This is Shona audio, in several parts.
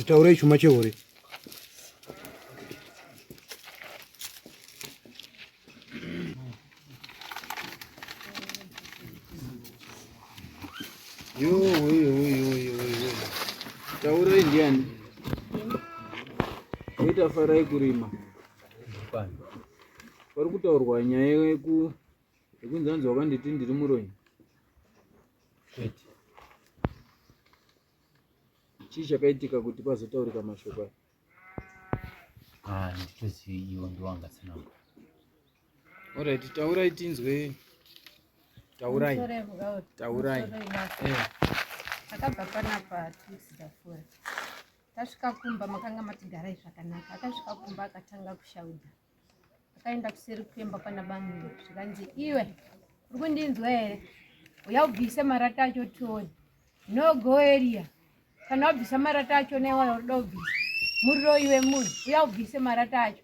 Taurai chuma chehore. Taurai ndiani? Oita farai kurima. Pari kutaurwa nyaya yeku yekunzi hanzi wakanditi ndiri muroyi. Kwete. Chii chakaitika kuti pazotaurika mashoko aya? Ah, nditozivi iwo ndiwo angatsanangura. Alright, taurai tinzwe. Taurai. Taurai. Eh. Takabva panapa 2 weeks dzapfuura. Tasvika kumba makanga matigarai zvakanaka. Akasvika kumba akatanga kushaudha. Akaenda kuseri kwemba kwana bamnini zvikanzi iwe uri kundinzwa here? Uya ubvise marata acho tione. No go area. Kana wabvisa marata acho newayo uri kubvisa. Muroyi wemunhu uya ubvise marata acho.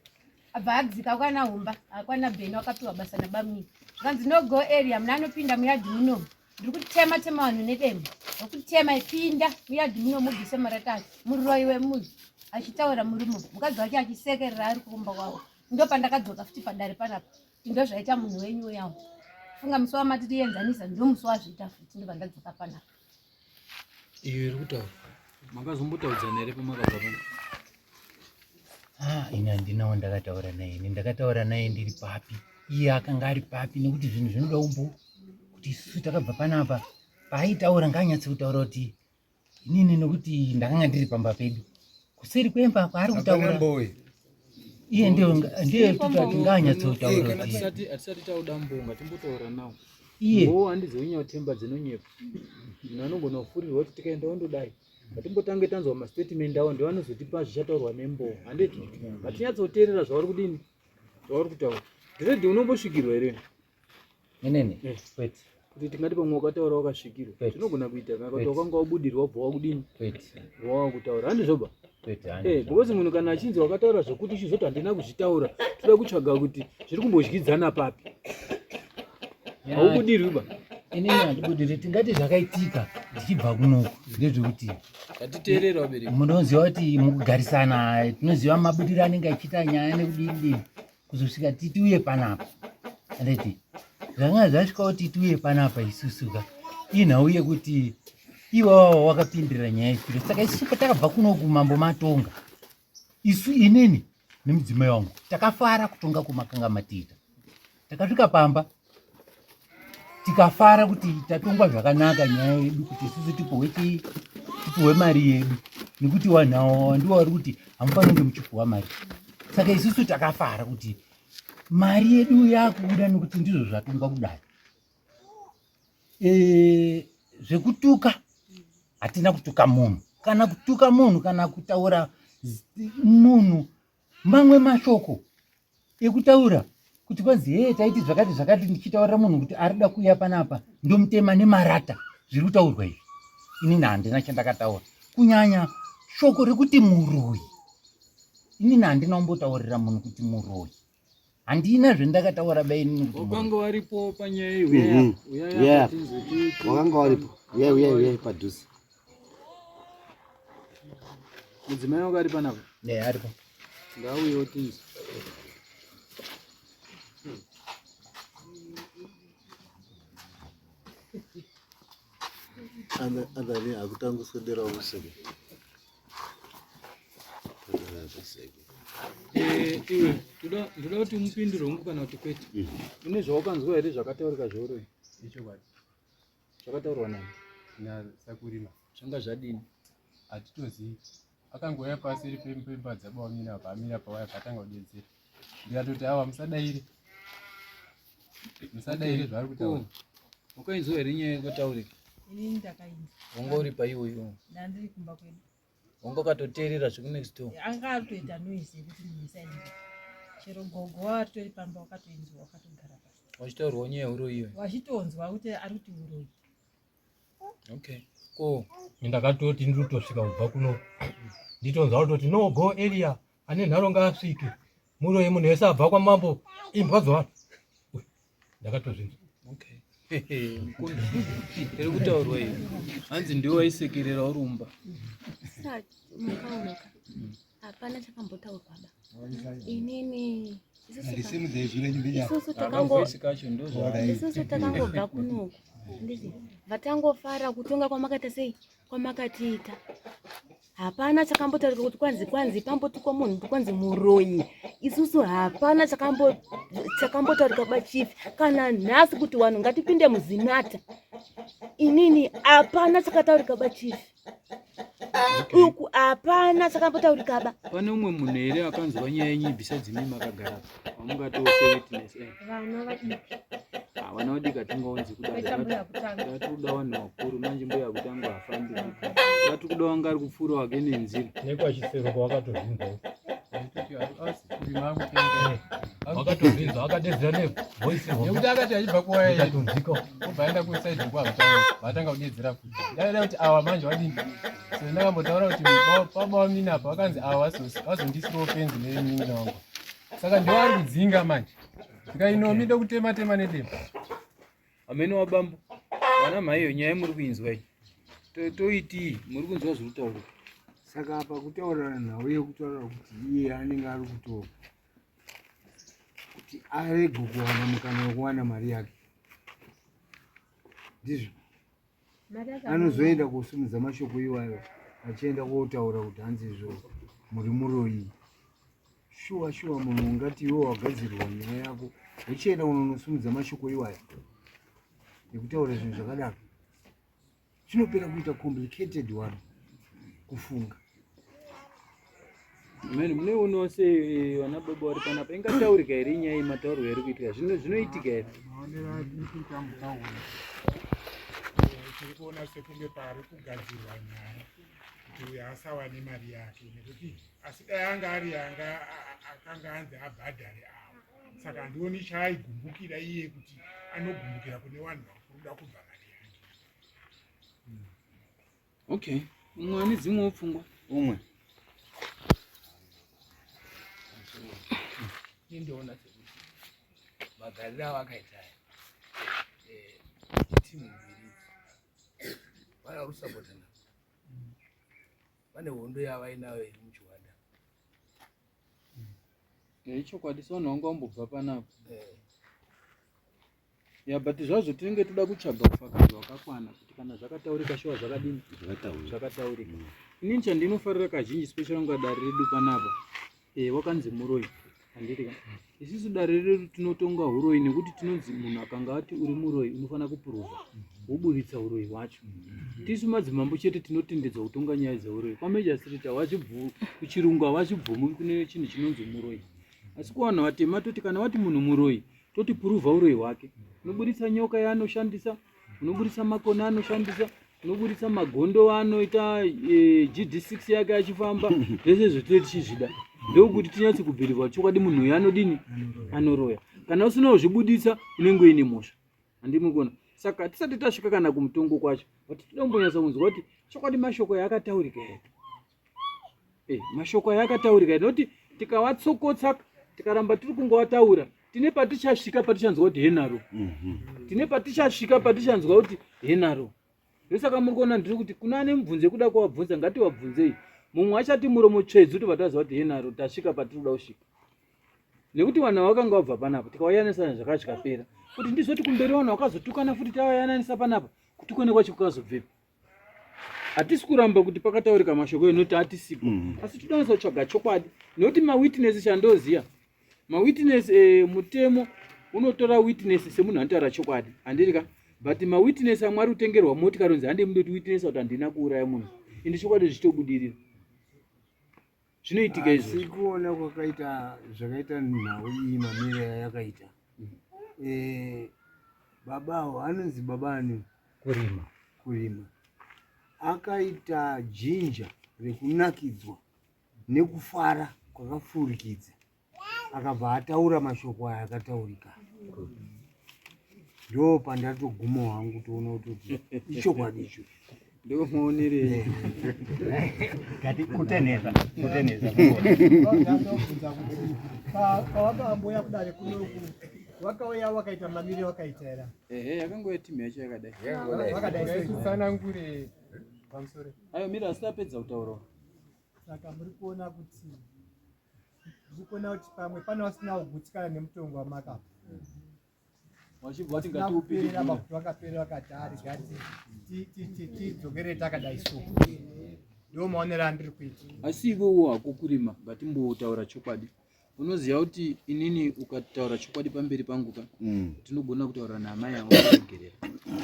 Abva adzika kwana humba akwana Bheni wakapiwa basa nabamnini. Zvikanzi no go area muna anopinda muyadhi munomu. Ndiri kutema tema vanhu nedemo. Ndiri pinda muyadhi muno mubvise marata acho. Muroyi wemunhu achitaura murume mukadzi wacho achisekerera ari kumba kwavo. Ndo pandakadzoka futi padare panapa. Ndo zvaita munhu wenyu uyawo. Funga musi wamati tienzanisa ndo musi wazviita futi ndo pandadzoka panapa. Iyo iri kutaura. Makazombotaudzana here pamakabva pano? Ah, ini handina wandakataura naye. Ini ndakataura naye ndiri papi. Iye akanga ari papi nekuti zvinhu zvinoda umbo kuti isusu takabva panapa. Paaitaura ngaanyatse kutaura kuti inini nekuti ndakanga ndiri pamba pedu. Kuseri kwemba kwaari kutaura. Iye ndiye ndiye kutoti ngaanyatse kutaura kuti hatisati tauda mbonga timbotaura nawo. Iye. Mbowo handizi unyatemba dzinonyepa. Munhu anogona kufurirwa kuti tikaenda ondodai. Ngatimbotange tanzwa mastatement awo ndiwo anozotipa zvichataurwa nembowo. Handiti? Ngatinyatsoteerera zvauri kudini? Zvauri kutaura. Dread unombosvikirwa here? Nenene. Eh. Kwete. Kuti tingati pamwe wakataura wakasvikirwa. Zvinogona kuita kana kuti wakanga wabudirwa wabva wakudini? Kwete. Wava kutaura. Handizvoba? Kwete. Eh, because munhu kana achinzi wakataura zvokuti uchizoti handina kuzvitaura, toda kutsvaga kuti zviri kumbodyidzana papi. Haubudirwi ba. Inini handibudirwi, tingati zvakaitika ndichibva kunoku ndezvekuti Ngatiteerere vabereki. Munoziva kuti mukugarisana tinoziva mabudiro anenge achiita nyaya nekudini dini kuzosvika titiuye panapa. Anditi zvanga zvasvika kuti tiuye panapa isusu ka inhau yekuti iwawa wakapindira nyaya isiro saka isusu patakabva kunoku mambo matonga isu inini nemudzimai wangu takafara kutonga kwamakanga matiita takasvika pamba tikafara kuti tatongwa zvakanaka nyaya yedu kuti isusu tipuhwe chii tipuhwe mari yedu nekuti vanhu awa ndivo vari kuti hamufaniri kunge muchipuhwa mari saka isusu takafara kuti mari yedu yakubuda nekuti ndizvo zvatongwa kudai e, zvekutuka hatina kutuka munhu kana kutuka munhu kana kutaura munhu mamwe mashoko ekutaura kuti kwanzi hee taiti zvakati zvakati ndichitaurira munhu kuti arida kuuya panapa ndomutema nemarata zviri kutaurwa izvi inini handina chandakataura kunyanya shoko rekuti muroyi inini handina kumbotaurira munhu kuti muroyi handina zvendakataura bainini kuti muroyi. Wakanga waripo panyaya iyi uya uya Yeah. Wakanga waripo. Uyai uyai uyai padhuze. Mudzimai wanga ari panapa? Ne aripo. Ngauyewo tinzwe. Andani akutanga kuswedera useke. Eh, iwe ndoda kuti umupindure hongu kana kuti kwete. Une zvawakanzwa here zvakataurika zveuroyi? Ichokwadi. Zvakataurwa nani? NaSakurima. Zvanga zvadini? Hatitozivi. Akangouya paseri pemba dzabawamira apa amira pawaya akatanga kudedzera. Ndikatoti awa musadaire. Musadaire zvaari kutaura. Wakainzwa here nyaya yekutaurika? Inini ndakainzwa. Wanga uri paiwoiwo? Ndandiri kumba kwedu. Wanga wakatoteerera zvekunext door? Anga atoita noise yekuti munhu isainzwa. Chero gogo watori pamba wakatoinzwa wakatogara pasi. Wachitaurwa nyaya yeuroyi iyoyo? Wachitonzwa kuti ari kuti uroyi. Okay. Ko ndakatoti ndiri kutosvika kubva kuno nditonzwa kutoti no go area ane nharo ngaasvike muroyi munhu wese abva kwamambo imbwa dzovanhu ndakatozvinzwa okay. Mukunda iri kutaurwa iyo hanzi ndiwe waisekerera urumba. Mukaonoka hapana chakambotaurwa ba inini isusu takangobva kunoku nditi vatangofara kutonga kwamakaita sei kwamakatiita hapana chakambotaurika kuti kwanzi kwanzi pambotukwa munhu kwanzi muroyi isusu hapana chakambotaurika bachief kana nhasi kuti vanhu ngatipinde muzinata inini hapana chakataurika bachief uku hapana chakambotaurika ba pane umwe munhu here akanzwa nyaya yenyu besides imi makagara wamungatiwo sewitness eh? Vana vadiki. Ah, vana vadiki hatingaunzi kudatoda vanhu vakuru manje mbuya akutanga hafambi vati kuda wanga ari kupfuura wake nenzira nekwachisero kwawakatozvinzwa wakatozvinzwa akadedzera nevoice nekuti akati achibva kuwaya ikatonzika obva aenda kusaidi kwakutanga vatanga kudedzera futi ndaida kuti awa manje wadini so ndakambotaura kuti baba wamini apa vakanzi awa vazondisirawo fenzi nemunin'ina wangu saka ndiwo ari kudzinga manje ndikainomi ndokutema tema nedemo Amene wabambo vana mhaiyo nyaya muri kuinzwa iyi toitii muri kunzwa zviri kutaurika. Saka apa kutaurana nhau yekutaura kuti iye anenge ari kuto kuti arege kuwana mukana wekuwana mari yake ndizvo anozoenda kosimudza mashoko iwayo achienda kotaura kuti hanzi izvo muri muroyi shuwa shuwa munhu ungati iwe wagadzirwa nyaya yako uchienda unonosimudza mashoko iwayo ekutaura zvinhu zvakadaro zvinopera kuita complicated one kufunga Mene munoionawo sei eh, vana baba vari panapa ingataurika here nyaya iyi mataurwa iri kuitika zvino zvinoitika here maonero andiri kuita mutauro tiri kuona sekunge pari kugadzirwa nyaya kuti uyo asawane mari yake nekuti asi dai anga ari anga akanga anzi abhadhare avo saka handioni chaaigumbukira iye kuti anogumbukira kune vanhu vakuruda kubva mari yake Okay, umwe ane dzimwewo pfungwa umwe Indoona sekuti magariro avakaita aya eh, timu mbiri idzi vana vari vane hondo yavainayo iri muchiwanda Ichokwadi sevanhu vanga vambobva panapa eh. Ya but zvazvo tinenge toda kutsvaga ufakazi hwakakwana kuti kana zvakataurika shuwa zvakadini zvakataurika. Mm. Inini chandinofarira kazhinji special kunga dare redu panapa eh wakanzi muroyi handiti ka isusu dare redu tinotonga huroyi nekuti tinonzi munhu akanga ati uri muroyi unofanira kupuruvha woburitsa huroyi hwacho mm. tisu madzimambo chete tinotendedzwa kutonga nyaya dzeuroyi kwamejasiriti hawazvibvu kuchirungu hawazvibvumi kune chinhu chinonzi muroyi asi kuvanhu vatema toti kana wati munhu muroyi toti puruvha uroyi hwake unoburitsa nyoka yaanoshandisa unoburitsa makona anoshandisa unoburitsa magondo anoita e, gd6 yake achifamba zvese izvo tine tichizvida ndokuti tinyatse kubhirivha chokwadi munhu uyu anodini anoroya kana usina kuzvibuditsa unenge uine mhosva handimukona saka tisati tasvika kana kumutongo kwacho but tinoda kumbonyatsa kunzwa kuti chokwadi mashoko yaakataurika here Eh, mashoko aya akataurika nekuti tikawatsokotsa tikaramba tiri kungowataura tine patichasvika patichanzwa kuti henaro mhm. tine patichasvika patichanzwa kuti henaro ndosaka muri kuona ndiri kuti kuna ane mubvunzo yekuda kuwabvunza ngatiwabvunzei mumwe achati muromo tsvedzi tobva taziva kuti henaro tasvika patiri kuda kusvika nekuti vanhu vakanga vabva panapa tikavayananisa zvakanga zvikapera kuti ndizoti kumberi vanhu vakazotukana futi tavayananisa panapa kutukana kwacho kukazobvepi hatisi kuramba kuti pakataurika mashoko enoti hatisipo mm. asi todanisa kutsvaga chokwadi nekuti mawitness chandoziva mawitness eh, mutemo unotora witness semunhu anotaura chokwadi handiri ka but mawitness amwe ari kutengerwa motikari unzi hande mundoti witness kuti handina kuuraya munhu ende chokwadi zvichitobudirira zvinoitika izvo asi kuona kwakaita zvakaita nhau iyi mamiro yayakaita eh, baba avo anonzi baba ani kurima kurima akaita jinja rekunakidzwa nekufara kwakapfuurikidza akabva ataura mashoko aya akataurika ndo pandatoguma hangu toona kutoti ichokwadi icho ndomuonerei kati kutenheza kutenheza pavakambouya kudare kunoku Wakauya wakaita mamiri wakaita here? Ehe, yakangouya timu yacho yakadai. Wakadai. Tsanangure pamusoro. Ayo mira asati apedza kutaura. Saka muri kuona kuti ndiri kuona kuti pamwe pane vasina kugutsikana nemutongo wamakapa. Wachibva wati ngatiupire. Kuperera pakuti wakapera vakati ari gati tidzokere takadai so. Ndiwo maonero andiri kuita. Asi iwewo hako kurima ngatimbotaura chokwadi. Unoziva kuti inini ukataura chokwadi pamberi pangu ka tinogona kutaura naamai avo kuregerera.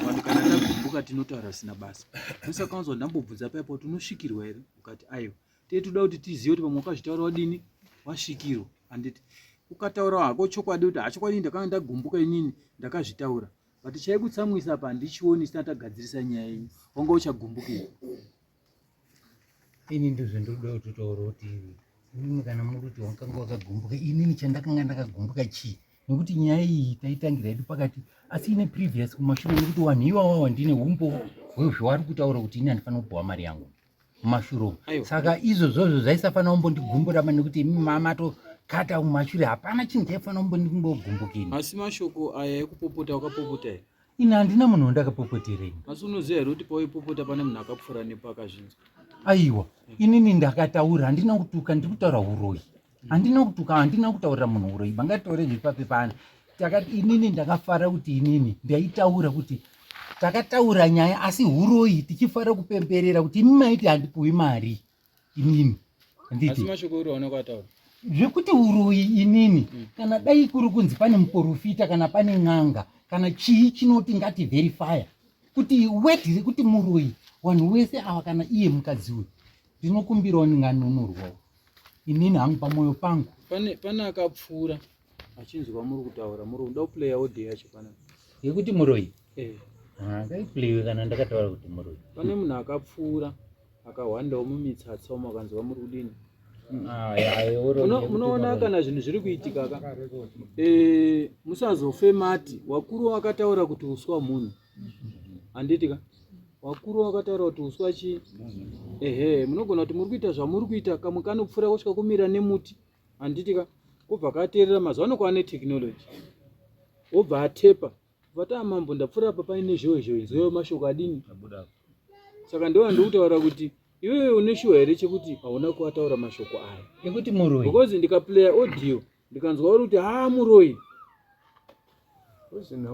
Vanhu kana tagumbuka tinotaura zvisina basa. Usakanzwa ndambobvunza paya kuti unosvikirwa here ukati aiwa. Tee toda kuti tizive kuti pamwe wakazvitaura wadini wasvikirwa handiti. Ukataura hako chokwadi kuti hachokwadi ndakanga ndagumbuka inini ndakazvitaura. But chaikutsamwisa apa handichioni tisina tagadzirisa nyaya yenyu. Wanga uchagumbukira. Ini ndizvo ndinoda kutotaura kuti inini kana muri kuti wakanga wakagumbuka, inini chandakanga ndakagumbuka chii? Nekuti nyaya iyi taitangira hedu pakati, asi ine previous kumashure, nekuti vanhu iwawawa ndine humbowo hwezvavari kutaura kuti ini handifanira kupiwa mari yangu mumashure umu. Saka izvozvozvo zvaisafanira kumbondigumbura ma nekuti imi mamatokata mumashure, hapana chinhu chaifanira kumbondimbogumbukini. Asi mashoko aya ekupopota wakapopota here? Ini handina munhu wandakapopotera ini. Asi unoziva here kuti pawaipopota pane munhu akapfuura nepo akazvinzwa? Aiwa, inini ndakataura, handina kutuka, ndiri kutaura huroyi. Handina kutuka, handina kutaurira munhu huroyi. Bangatore zviri papepa ani. Takati inini ndakafara kuti inini ndaitaura kuti takataura nyaya asi huroyi tichifara kupemberera kuti imi maiti handipuwi mari inini. Handiti. Asi mashoko uri waona kwataura. Zvekuti uroyi inini kana dai kuri kunzi pane muporofita kana pane n'anga kana chii chinoti ngati verifya kuti wedhi rekuti muroyi vanhu wese ava kana iye mukadzi uyu ndinokumbirawo ndinganunurwawo inini hangu pamwoyo pangu. Pane pane akapfuura achinzwa muri kutaura muri kuda kuplaya audio yacho pana. Yekuti muroyi? Eh. Ah, ngaiplayiwe kana ndakataura kuti muroyi. Pane munhu akapfuura akahwandawo mumitsatsa umo akanzwa muri kudini. Munoona kana zvinhu zviri kuitika ka eh, musazofe mati wakuru wakataura kuti uswa munhu handiti ka wakuru wakataura kuti uswa chii ehe munogona kuti muri kuita zvamuri kuita kamwe kanopfuura kusvika kumira nemuti handiti ka kobva kateerera mazuva ano kwaane technology wobva atepa vati amambo ndapfuura apa paine zhowe zhowe nzweyo mashoko adini saka ndiwo andikutaura kuti iwewe une shuwa here chekuti hauna kuataura mashoko aya ekuti muroyi because ndikaplaya audio ndikanzwa uri kuti haa muroyi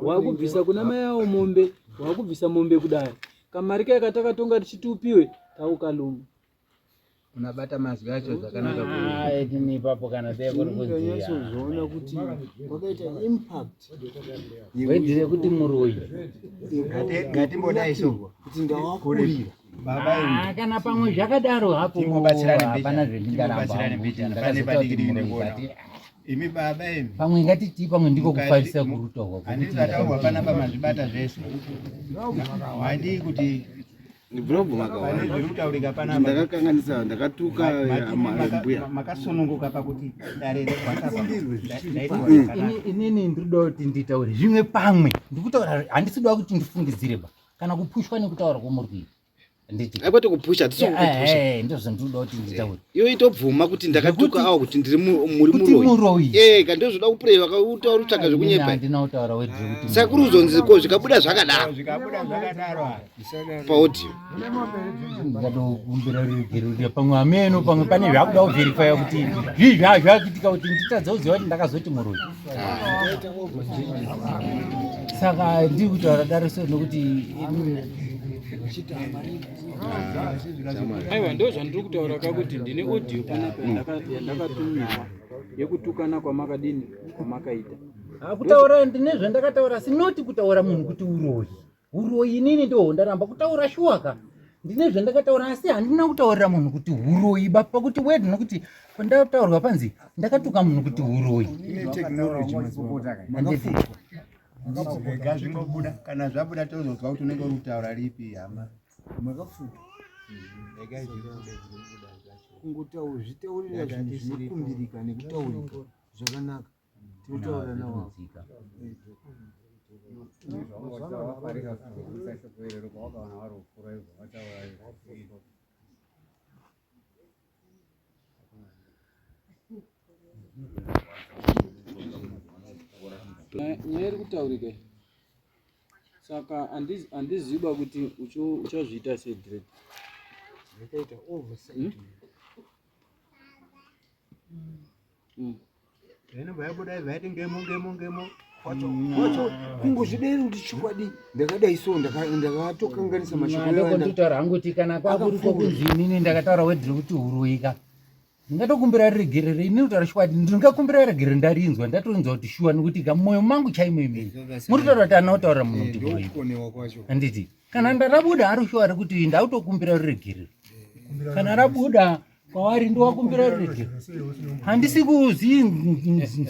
wakubvisa kuna mai awo mombe wakubvisa mombe kudai kamari kaya katakatonga tichiti upiwe taukaluma Unabata mazwi acho zvakanaka. Ah, ini ipapo kana dai kuri kunzi Unonyatsozoona kuti kwakaita impact wedhi rekuti muroyi. Ngatimbodai so. Kuti ndawakurira. Ah, kana pamwe zvakadaro hapo Timbobatsirane hapana mbijana. zvendingaramba Timbobatsirane hangu kuti mbijana. Pane ndakazotaura kuti padiki muroyi ndikuona. but Imi baba imi. Pamwe ngatiti pamwe ndiko Mukati- kufarisa kurutorwa Handiti zvataurwa panapa mazvibata zvese. Madii kuti pane zviri kutaurika panapa. Ndakakanganisa, ndakatuka mbuya. Makasununguka pakuti dare rekwatapa. Inini ndinoda kuti nditaure zvimwe pamwe ndikutaura handisi kuda kuti ndifungidzire ba kana kupushwa nekutaura kwamuri kuita handiti Kwete kupusha, hatisi kukupusha. Ndizvo ndinoda kuti nditaure. Iwe itobvuma kuti ndakatuka awo kuti ndiri muri Kuti muroyi. Eh, kana ndozvoda kupreva kautaura kutsvaga zvekunyepa. Handina kutaura wedhi rekuti Saka kuri kuzonzi ko zvikabuda zvakadaro Zvikabuda zvakadaro. paaudio. Ndatokumbira ruregerero pamwe hameno pamwe pane zvakuda kuverifya kuti zvii zvakuitika kuti nditadza kuziva kuti ndakazoti muroyi. Saka ndiri kutaura daro so nekuti Aiwa ndo zvandiri kutaura ka kuti ndine audio panapa yandakatumirwa yekutukana kwamakadini kwamakaita. Kutaura ndine zvandakataura asi noti kutaura munhu kuti uroyi. Uroyi inini ndihwo ndaramba kutaura shuwa ka. Ndine zvandakataura asi handina kutaurira munhu kuti uroyi ba pakuti word nokuti pandataurwa panzi ndakatuka munhu kuti uroyi. Ine technology mazuva Handiti. Rega zvingobuda kana zvabuda tozonzwa kuti unenge uri kutaura ripi hama. Makafuka. Rega zvibude zvinobuda zvacho. Kungotaura zvitaurira zvinhu zvinokumbirika nekutaurika zvakanaka. Tinotaura nawo. Nyaya iri kutaurika iyi. Saka handiziva kuti uchazviita sei dread. Ndakaita oversight. Inobva yabuda ibva yati ngemo ngemo ngemo. Kwacho kwacho kungozvideri kuti chokwadi ndakadai so ndakatokanganisa mashoko iwayo. Ndokunditaura hangu kuti kana kwakuri kwokunzi inini ndakataura wedhi rekuti huroika ndingatokumbira regerero ini kutaura chokwadi ndingakumbira regerero ndarinzwa ndatorinzwa kuti shuwa nekuti ka mwoyo mangu chaimo imini muri kutaura kuti ana kutaura munhu kuti huroika handiti kana ndarabuda ari shuwa rekuti ndakutokumbira regerero kana rabuda kwavari ndowakumbira ruregerero handisi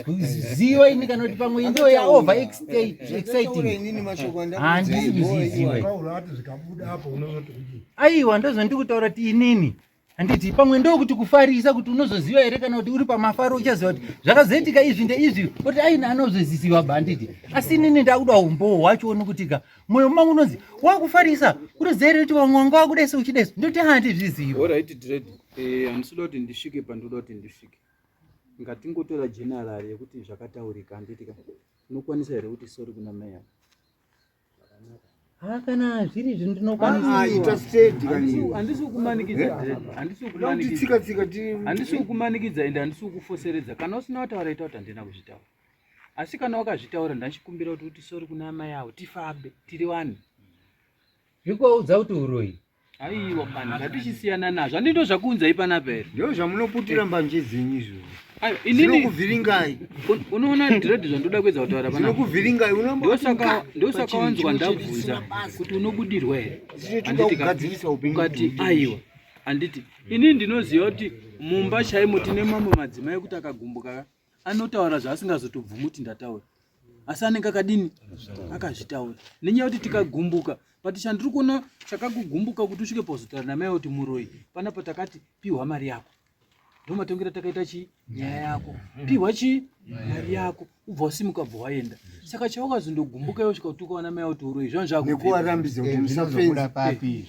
kuziva ini kana kuti pamwe ndiyo yaover exciting handisi kuziziva aiwa ndozvandikutaura kuti inini handiti pamwe ndokuti kufarisa kuti unozoziva here kana kuti uri pamafaro uchaziva kuti zvakazoitika izvi ndeizvi kuti aina anozoziziva ba handiti asi inini ndakuda umbowo hwacho nekutika moyo mangu unonzi wakufarisa unoziva here kuti vamwe wanga wakudaisa uchidaisa ndoti handizvizivi Alright, Dread. Eh, handisi kuda kuti ndisvike pandinoda kuti ndisvike. Ngatingotora general yekuti zvakataurika handiti ka. Unokwanisa here kuti sorry kuna mai ava? Ha kana zviri izvi ndinokwanisa. Ah, ita steady kani. Handisi kukumanikidza Dread. Handisi kukumanikidza. Tsika tsika ti. Handisi kukumanikidza ende handisi kukufoseredza. Kana usina kutaura ita kuti handina kuzvitaura. Asi kana wakazvitaura ndachikumbira kuti uti sorry kuna amai avo tifambe tiri vanhu. Zvikuvaudza kuti uroyi. Aiwa mani ngatichisiyana nazvo. Handii ndozvakuunzai panapa here? Ndizvo zvamunoputira mbanje dzenyu izvo. Aiwa inini Zvinokuvhiringai. Unoona dread zvandoda kuedza kutaura panapa. Zvinokuvhiringai unoramba Ndosaka ndosaka wanzwa ndabvunza kuti unobudirwa here? Handiti kugadzirisa upenyu. Ukati aiwa. Handiti inini ndinoziva kuti mumba chaimo tine mamwe madzimai ekuti akagumbuka anotaura zvaasingazotobvumi kuti ndataura asi anenge akadini akazvitaura nenyaya yekuti tikagumbuka but chandiri kuona chakakugumbuka kuti usvike pakuzotaura namai kuti muroyi panapa takati piwa mari yako ndomatongero takaita chii nyaya yako piwa chii mari yako ubva wasimuka bva waenda saka chawakazondogumbuka iwe svika kuti ukaona mai kuti uroyi zvanga zvakuvarambidza kuti musazobuda papi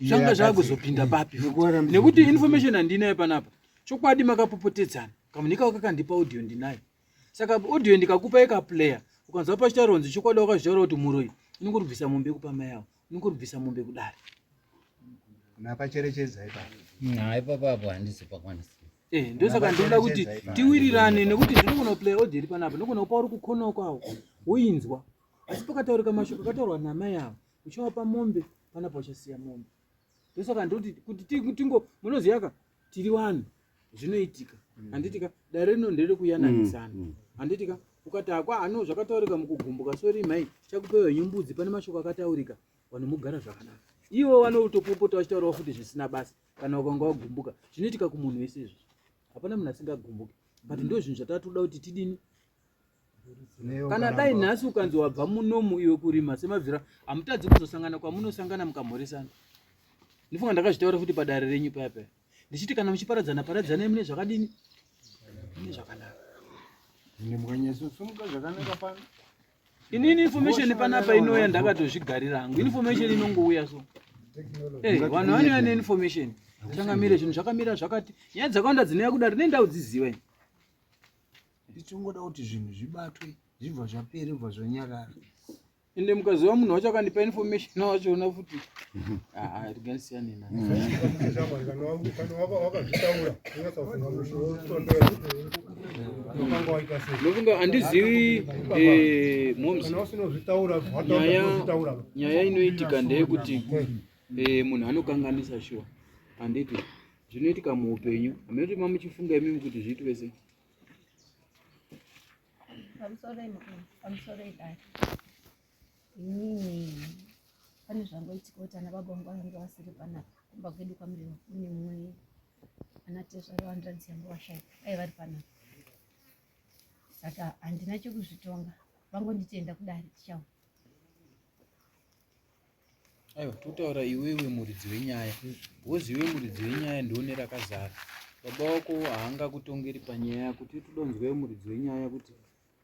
zvanga zvakuzopinda papi nekuti information handinayo panapa chokwadi makapopotedzana kamunhu ikako kakandipa audio ndinayo saka audio ndikakupa ikaplayer ukanzwa pachitaronzi chokwadi wakazvitaura kuti muroyi unongorubvisa mombe kupa mai avo unongorubvisa mombe kudare napacherechedza ipapo ha ipapo apo handisi pakwanisa Eh, ndosaka ndinoda kuti tiwirirane nekuti ndinogona kuplaya audio iri panapa ndinogona kupa uri kukona kwawo woinzwa asi pakataurika mashoko akataurwa namai ava uchawapa mombe panapa uchasiya mombe ndosaka ndoti kuti tingo munoziva ka tiri vanhu zvinoitika mm. handitika dare rino nderekuyananitsana mm. handitika ukati akwa ano zvakataurika mukugumbuka sori mhai chakupewa henyu mbudzi pane mashoko akataurika vanhu mugara zvakanaka ivo vanotopopota vachitaurawo futi zvisina basa kana ukanga wagumbuka zvinoitika kumunhu wese izvozvo hapana munhu asingagumbuki but ndo zvinhu zvatatoda kuti tidini kana dai nhasi ukanzi wabva munomu iwe kurima semabvira hamutadzi kuzosangana kwamunosangana mukamhoresana ndifunga ndakazvitaura futi padare renyu paya paya ndichiti kana muchiparadzana paradzanai mune zvakadini mune zvakanaka mukanyatsotsumuka zvakanaka pano inini information panapa inouya ndakatozvigarira hangu information inongouya so eh, vanhu vanouya neinformation changamire zvinhu zvakamira zvakati nyaya dzakawanda dzinouya kudari nendaudziziva ini Tichongoda kuti zvinhu zvibatwe zvibva zvapera bva zvanyarara. Ende mukaziva munhu wacho akandipa information wachona futi. Ah, regai naye. Ndofunga handizivi eh, moms. Nyaya nyaya inoitika ndeyekuti eh, munhu anokanganisa shuwa. Handiti zvinoitika muupenyu. Hameno kuti mamuchifunga imimi kuti zviitwe sei. Pamusoro idare inini pane zvangoitika kuti ana baba vangu vange vasiri panapa kumba kwedu kwaMurewa kune mumwe ana tezvara vanzvadzi yangu vashaika dai vari panapa saka handina chekuzvitonga vangonditenda kudare tichauya Aiwa totaura iwewe muridzi wenyaya because iwe muridzi wenyaya ndione rakazara. Baba wako haangakutongeri panyaya yako tiri toda kunzwa iwe muridzi wenyaya kuti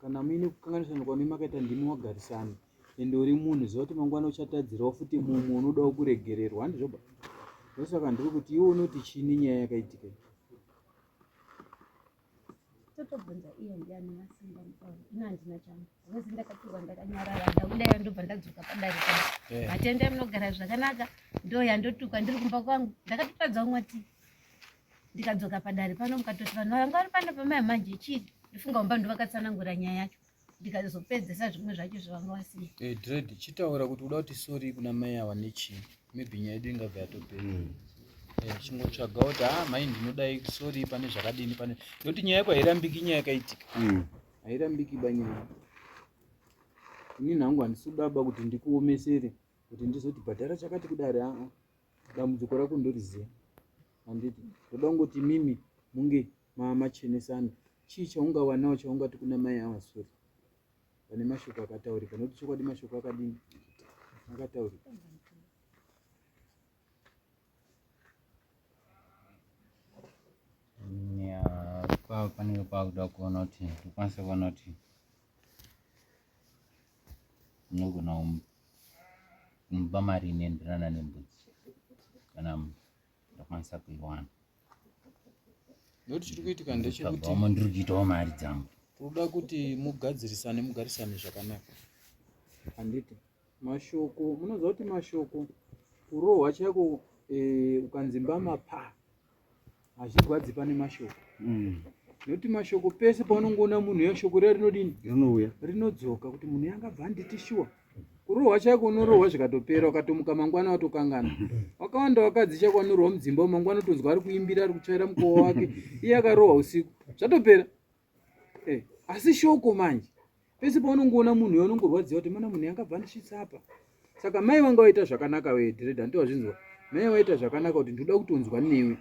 kana muine kukanganisana kwamai makaita ndimi wagarisana ende uri munhu ziva kuti mangwana uchatadzirawo futi mumwe unodawo kuregererwa handizvo ba ndosaka ndiri kuti iwe unoti chii nenyaya yakaitika iyi. Totobvunza iye ndiani masimba mutauro. Ini handina changu. Because ndakapiwa ndakanyarara ndabuda ndobva ndadzoka padare pano. Eh. Matenda munogara zvakanaka ndo yandotukwa ndiri kumba kwangu. Ndakatotadza kumwa tii. Ndikadzoka padare pano mukatoti vanhu vanga vari pano pamai manje chii? Ndifunga kumba ndovakatsanangura nyaya yacho. Ndikazopedzesa zvimwe zvacho zvavanga vasiya. Eh, Dread, chitaura kuti uda kuti sorry kuna mai ava nechii maybe nyaya yedu ingabva yatopera Eh, chingotsvaga kuti ha mai ndinodai sorry pane zvakadini pane nekuti nyaya yako hairambiki inyaya yakaitika hairambiki ba nyaya inini hangu handisi kudaba kuti ndikuomesere kuti ndizoti bhadhara chakati kudare aa dambudziko rako ndoriziva handiti ndoda kungoti mimi munge machenesana chii chaungawanawo chaungati kuna mai ava sorry pane mashoko akataurika nokuti chokwadi mashoko akadini akataurika Panenge pakuda kuona kuti ndikwanise kuona kuti unogona kumupa mari inoenderana nembudzi kana ndakwanisa kuiwana nokuti chiri kuitika ndechekuti ndiri kuitawo mari dzangu tinoda kuti mugadzirisane mugarisane zvakanaka handiti mashoko munoziva kuti mashoko kurohwa chaiko e, ukanzi mbama pa hazvirwadzi pane mashoko mm. nekuti mashoko pese paunongoona munhu ya shoko riya rinodini rinouya rinodzoka kuti munhu yangabva anditi shuwa kurohwa chaiko unorohwa zvikatopera ukatomuka mangwana watokangana wakawanda wakadzi chaiko anorohwa mudzimba mangwana utonzwa ari kuimbira ari kutsvaira mukowa wake iye akarohwa usiku zvatopera eh, asi shoko manje pese paunongoona munhu uyo unongorwadziwa kuti mana munhu yangabva andisvitsa apa saka mai vanga vaita zvakanaka vedred hanti wazvinzwa mai vaita zvakanaka kuti ndinoda kutonzwa newe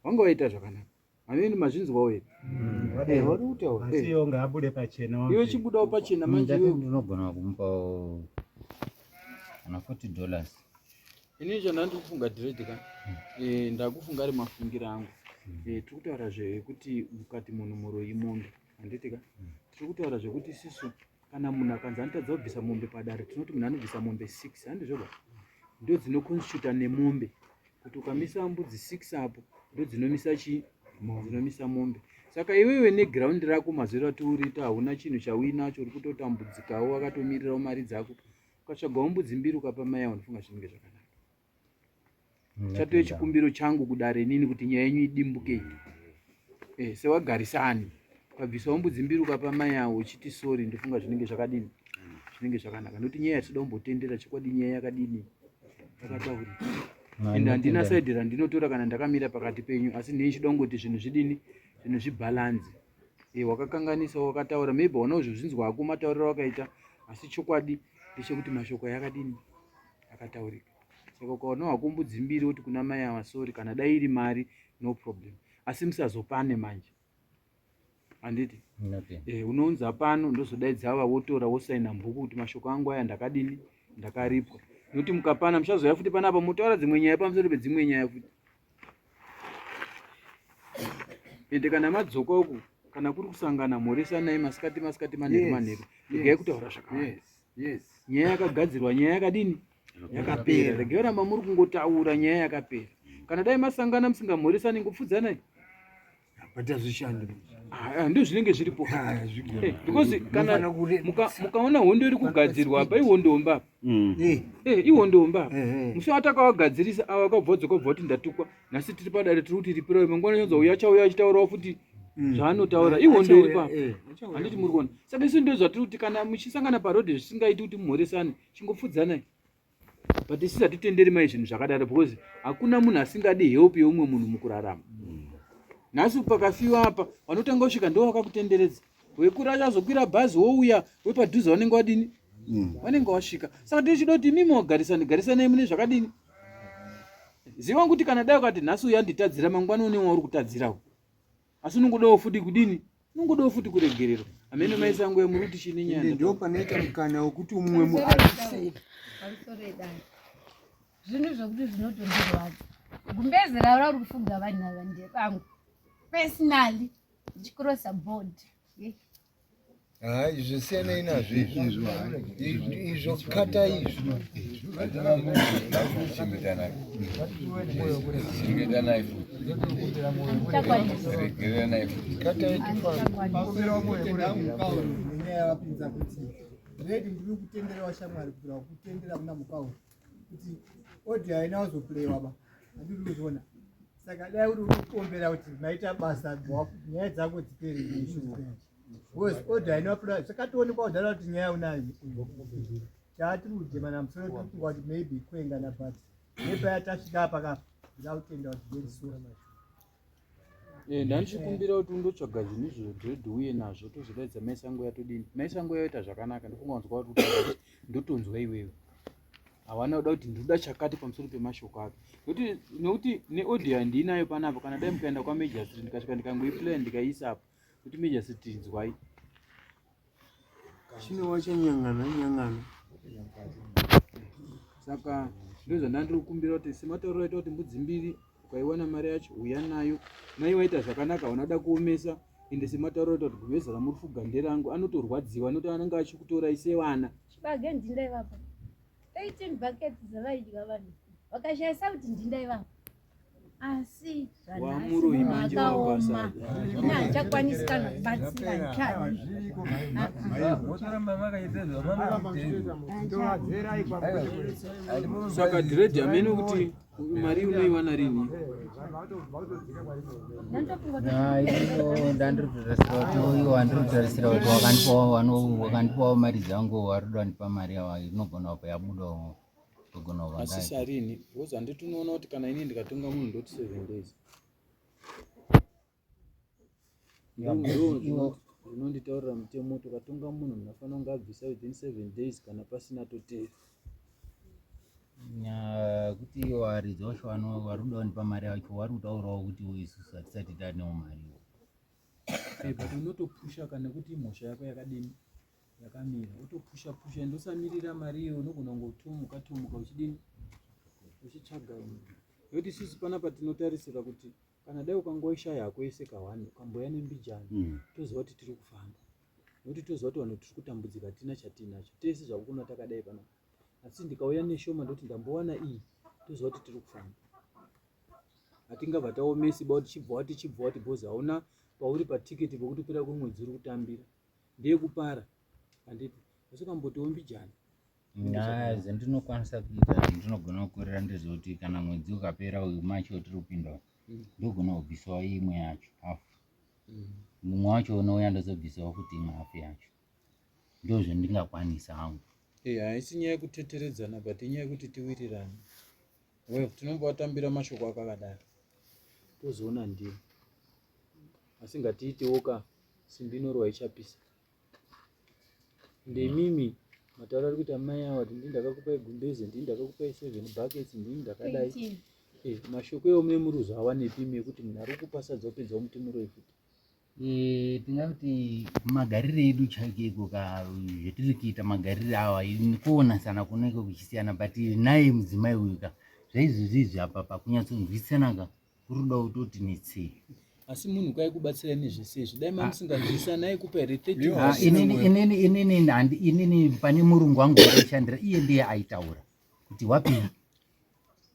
vanga vaita zvakanaka hameni mazvinzwawo here mm. ngaabude pachena iwe chibudawo pachena manje iwe ndinogona kumupawo kana 40 dollars ini chandandi kufunga dread ka eh, ndakufunga ari mafungiro angu eh, tiri kutaura zvekuti mukati munhu muroyi mombe handiti ka tiri kutaura zvekuti isisu kana munhu akanzi anotadza kubvisa mombe padare tinoti munhu anobvisa mombe 6 handizvoba ndo dzinoconstituta nemombe kuti ukamisa mbudzi 6 apo ndo dzinomisa chii dzinomisa mombe saka iwewe neground rako mazero atiurita hauna chinhu chauinacho uri kutotambudzikawo wakatomirirawo mari dzako ukatsvagawo mbudzi mbiri ukapa mai avo ndofunga zvinenge zvakanaka chatove chikumbiro changu kudare inini kuti nyaya yenyu idimbuke eh, sewagarisani ukabvisawo mbudzi mbiri ukapa mai avo uchiti sori ndofunga zvinenge zvakadini zvinenge zvakanaka nokuti nyaya yatinoda kumbotendera chokwadi nyaya yakadini yakataurika ende handina saidi randinotora kana ndakamira pakati penyu asi ndini chida kungoti zvinhu zvidini zvinhu zvibhalanzi e, wakakanganisa wakataura maybe hauna kuzozvinzwa hako matauriro wakaita asi chokwadi ndechekuti mashoko yakadini akataurika saka ukaona hako mbudzi mbiri woti kuna mai ava sori kana dai iri mari no problem asi musazopane manje handiti eh, unounza pano ndozodaidza ava wotora wosaina bhuku kuti mashoko angu aya ndakadini ndakaripwa nokuti mukapana muchazouya futi panapa motaura dzimwe nyaya pamusoro pedzimwe nyaya futi ende kana madzoka uku kana kuri kusangana mhoresanai masikati masikati manheru manheru regai kutaura zvakawanda nyaya yakagadzirwa nyaya yakadini yakapera regai ramba muri kungotaura nyaya yakapera kana dai masangana musingamhoresani ngopfudzanai but hazvishandi ah, ah, ndo zvinenge zviripo eh, because kana mukaona hondo iri kugadzirwa apa ihondo hombe apa mm. eh. Eh, ihondo hombe apa musi watakawagadzirisa ava akabva wadzoka bva kuti ndatukwa nhasi tiri padare tiri kuti ripirai mangwana nyonza uya achauya achitaurawo futi mm. zvaanotaura ihondo iri papa handiti muri kuona saka isu ndo zvatiri kuti kana muchisangana parodhi zvisingaiti kuti mumhoresane chingopfudzanai but isusu hatitenderi mai zvinhu zvakadaro because hakuna munhu asingadi help yeumwe munhu mukurarama nhasi pakafiwa apa vanotanga kusvika ndo vakakutenderedza wekura achazokwira bhazi wouya wepadhuze vanenge vadini mm. vanenge wasvika saka tichida kuti imimi wagarisani garisanai mune zvakadini ziva kuti kana dai ukati nhasi uya nditadzira mangwana une wauri kutadzirawo asi unongodawo futi kudini unongodawo futi kuregererwa amene mai sangu yamuri kuti chini nyaya ndo panoita mukana wekuti umwe muarise zvinhu zvokuti zvinotondirwadza gumbeze ravo rauri kufuga vanhu ava nderangu personally ndichikrosa board. Ha, izvo siyanai nazvo izvo. Izvo kata izvo. Chengetanai. Chengetanai futi. Regereranai futi. Katai tifambe. Nenyaya yavapinza kuti redi ndiri kutendera washamwari kubvira kutendera kuna mukauri kuti audio haina kuzoplayiwa ba handiri kuzviona saka dai uri kuombera kuti maita basa nyaya dzako dzipere because audio haina kuplaya zvakatoonekwa kudhara kuti nyaya unayo chaatiri kujemana musoro tiri kufunga kuti maybe kuengana but nepaya tasvika apa kapa ndida kutenda kuti very sorry. Eh, ndandichikumbira kuti undotsvaga zvinhu izvo dread uye nazvo tozodaidza mai sango yatodini mai sango yaita zvakanaka ndofunga wanzwa kuti utaura kuti ndotonzwa iwewe hawana kuda kuti ndinoda chakati pamusoro pemashoko ake nekuti nekuti neaudio yandiinayo panapa kana dai mukaenda kwamajor street ndikasvika ndikangoiplaya ndikaiisa apo kuti major street inzwai Chinowa chanyangana nyangana. Saka ndozvandandiri kukumbira kuti sematauriro aita kuti mbudzi mbiri ukaiwana mari yacho uya nayo mai waita zvakanaka hauna kuda kuomesa ende sematauriro aita kuti gumeza ramuri fuga nderangu anotorwadziwa nekuti anenge achikutorai sevana. Chibage ndindaivapa 18 buckets dzavaidya vanhu vakashaya kuti ndindaivapa asi Wamuroyi manje akaoma ini handichakwanisi kana kubatsira ndichadi Saka dread hameno kuti mari unoiwana rini. Ndandiri kutarisira kuti uyu wandiri kutarisira kuti wakandipawo wakandipawo mari dzangu wari kuda kundipa mari awa inogona kupa yabudawo ndogona kuva Asi ndaita. sarini because handiti unoona kuti kana ini ndikatonga munhu ndoti 7 days. Ya, Ndo- because ndo iwo- zvinonditaurira mutemo kuti ukatonga munhu munhu anofanira kunge abvisa within 7 days kana pasina totera. Nyaya kuti iwo varidzi vacho vari kuda kundipa mari yacho vari kutaurawo kuti isusu hatisati tanewo mariwo. Eh, but unotopusha kana kuti mhosva yako yakadini yakamira wotopusha pusha ende usamirira mari iyo unogona kungotomuka tomuka uchidini uchitsvaga imwe nekuti isusu panapa tinotarisira kuti kana dai ukangoishaya hako yese kahwani ukamboya nembijana toziva kuti tiri kufamba nekuti toziva kuti vanhu tiri kutambudzika hatina chatiinacho tese zvakukona takadai panapa asi ndikauya neshoma ndoti ndambowana iyi toziva kuti tiri kufamba hatingabva taomesi ba kuti chibva wati chibva wati bhozi hauna pauri patiketi pekuti kupera kwemwedzi uri kutambira ndeyekupara handiti asi ukambotiwo mbijana Nyaya dzendinokwanisa kuita zvandinogona kukorera ndezvekuti kana mwedzi ukapera uyu macho tiri kupinda uyu, ndogona kubvisawo imwe yacho hafu mumwe wacho unouya ndozobvisawo futi imwe hafu yacho ndozvendingakwanisa hangu. Eh, haisi nyaya yekuteteredzana but inyaya yekuti tiwirirane. Well, tinombovatambira mashoko akakadaro tozoona ndiyo asi ngatiitewo ka simbi inorwa ichapisa ndemimi mataura ari kuita mai awa kuti ndini ndakakupai gumbeze ndini ndakakupai seven buckets ndini ndakadai 18. Eh, mashoko iwo mune muri kuzoawanepi imi ekuti munhu ari kukupa sadza opedza womuti muroyi futi Eh, tingati magariro edu chaiko ka zvetiri kuita magariro awa kuonasana kunenge kuchisiyana but naye mudzimai uyu ka zvaizvozvi izvi apa pakunyatsonzwisisana ka kuri kuda kutoti netsei asi munhu kwaikubatsirai nezvese izvi dai mamusinganzwisisani aikupa here 30 Ah, inini inini inini handi inini pane murungu wangu wandaishandira iye ndiye aitaura kuti wapei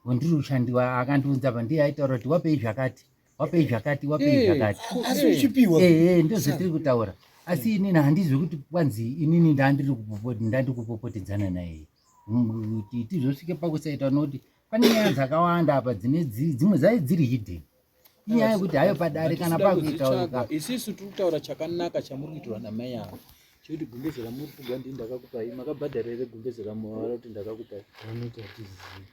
wandiri kushandiwa akandiunza pa ndiye aitaura kuti wapei zvakati wapei zvakati wapei Eh, zvakati Asi uchipiwa. Eh, eh, ndozvatiri kutaura asi inini handizwi kuti kwanzi inini ndandiri kupopotedzana naye kuti tizosvike pakusaita nokuti pane nyaya dzakawanda apa dzine dzimwe dzai dziri hidden inyaya yekuti hayo padare kana pakuitaurika isisu tiri kutaura chakanaka chamuri kuitirwa namai ava chekuti gumbeze ramuri kugwa ndini ndakakupai makabhadhara here gumbeze ramuara kuti ndakakupai vanoti hatizivi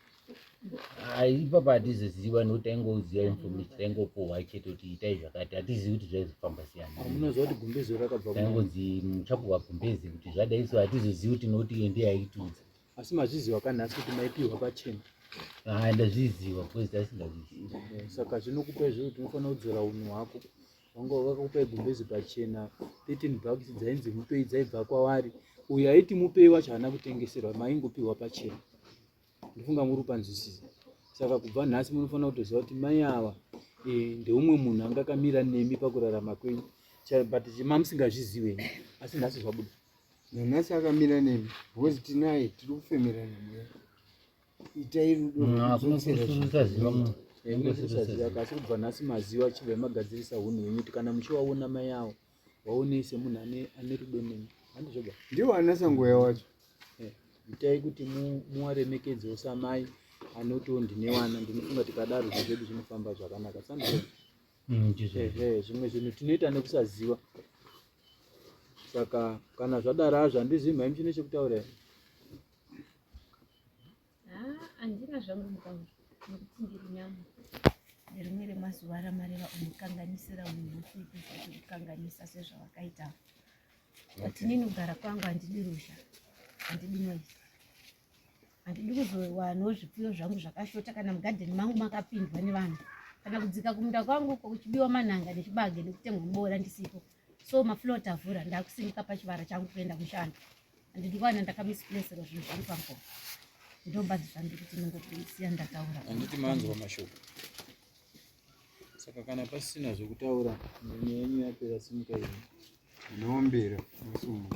ipapo hatizoziva nokuti taingoziva information taingopuhwa chete kuti itai zvakati hatizivi kuti zvaizofamba siyana munoziva kuti gumbeze rakabva taingonzi muchapuhwa gumbeze kuti zvadai so hatizozivi kuti nokuti iyo ndiye aitiudza asi mazviziva kanhasi kuti maipiwa pachena Ah, ndazviziva because tasingazvizivi Eh, saka zvinokupa izvozvo kuti unofanira kudzora unhu hwako vanga vakakupai gumbezi pachena 13 bucks dzainzi mupei dzaibva kwavari uyo aiti mupei wacho haana kutengeserwa maingopiwa pachena ndofunga muri kupanzwisisa saka kubva nhasi munofanira kutoziva kuti mai ava eh, ndeumwe munhu anga akamira nemi pakurarama kwenyu But mamusingazvizive asi nhasi zvabuda. Nanhasi akamira nemi because tinaye tiri kufemerana mweya. Itai rudo rwekudzosera zvinhu. Kusaziva asi kubva nhasi maziva chibva magadzirisa hunhu hwenyu kuti kana muchiwaona mai avo waonei semunhu ane rudo nemi handizvoba. Ndiwo ana sangoya wacho. Itai kuti muwaremekedzewo samai anotiwo ndine wana ndinofunga tikadaro zvinhu zvedu zvinofamba zvakanaka sandizvo. Ehe zvimwe zvinhu tinoita nekusaziva saka kana zvadaro hazvo handizivi mhai muchine chekutaura here. Handina zvangu mutauro nekuti ndiri nyama. Nerimwe remazuva ramareva unokanganisira munhu wokuipisa uchikukanganisa sezvawakaita. But inini kugara kwangu handidi ruzha, handidi noise. Handidi kuzowanawo zvipfuyo zvangu zvakashota kana mugadheni mangu makapindwa nevanhu. Kana kudzika kumunda kwangu uko kuchibiwa manhanga nechibage nekutemwa muboora ndisipo. So mafloat avhura ndakusimuka pachivara changu kuenda kumushando. Handidi kuwana ndakamisplacerwa zvinhu zvangu pamukova. Ndombazi zvandiri kuti ndinongosiya ndataura. Handiti manzwa mashoko. Saka kana pasina zvekutaura nyaya yenyu yapera simuka imi. Ndinombera masumo.